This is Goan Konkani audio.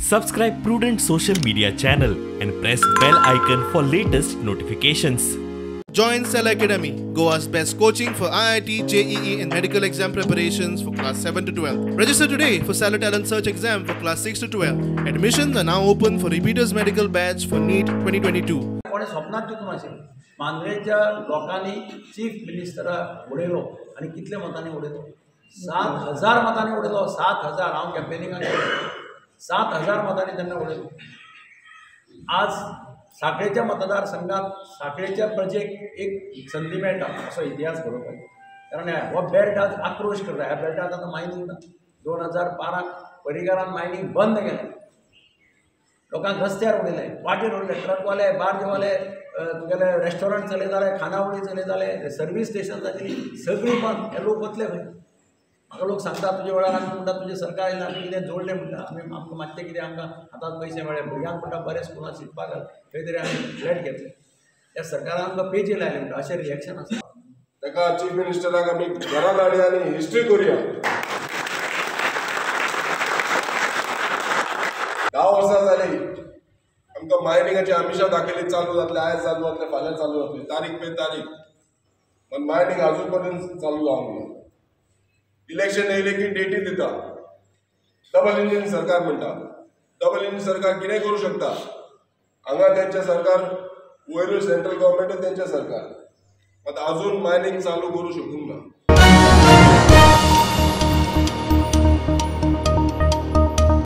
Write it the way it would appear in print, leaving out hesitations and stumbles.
Subscribe Prudent Social Media channel and press bell icon for latest notifications. Join Cell Academy, Goa's best coaching for IIT, JEE and medical exam preparations for class 7 to 12. Register today for Cellar Talent Search exam for class 6 to 12. Admissions are now open for repeaters medical batch for NEET 2022. कोणें स्वप्नांत चिंतून आशिल्लें मांद्रेच्या लोकांनी चीफ मिनिस्टराक उडयलो आनी कितले मतांनी उडयलो 7,000 मतांनी उडयलो 7,000 हांव कॅम्पेनिंगाक 7,000 मतांनी तेन्ना उडयलो. आज साखळेच्या मतदारसंघात साखळेच्या प्रजेक एक संदी मेळटा असो इतिहास घडोवपाक, कारण हो बेल्ट आज आक्रोश करता. ह्या बेल्टांत आतां मायनींग ना. 2012 परिकारान मायनींग बंद केलें, लोकांक रस्त्यार उडयले, वाटेर उडयले, ट्रकवाले, बार्जवाले, तुगेले रेस्टॉरंट चलयताले, खानावळी चलयताले, सर्वीस स्टेशन आशिल्ली सगळीं बंद. हे लोक वतले खंय? म्हाका लोक सांगता तुजे वेळार आमी म्हणटा तुजें सरकार येयलें आमी कितें जोडलें म्हणटा, आमी आमकां मातशें कितें आमकां हातांत पयशे मेळ्ळे, भुरग्यांक म्हणटा बरें स्कुलांत शिकपाक घाल, खंय तरी आमी फ्लॅट घेतले, ह्या सरकारान आमकां पेजी लायले म्हणटा, अशें रिएक्शन आसा. ताका चीफ मिनिस्टराक आमी घरा धाडया आनी हिस्ट्री करुया. 10 वर्सां जाली आमकां मायनिंगाची आमिशां दाखयली, चालू जातलें, आयज चालू जातलें, फाल्यां चालू जातलें, तारीख पे तारीख, पण मायनींग आजून पर्यंत चालू जावंक ना. इलेक्शन येयलें की डेटी दिता, डबल इंजीन सरकार म्हणटा. डबल इंजीन सरकार कितें करूं शकता? हांगा तेंचें सरकार, वयरूय सेंट्रल गव्हर्मेंटूय तेंचें सरकार, मात आजून मायनींग चालू करूं शकूंक ना.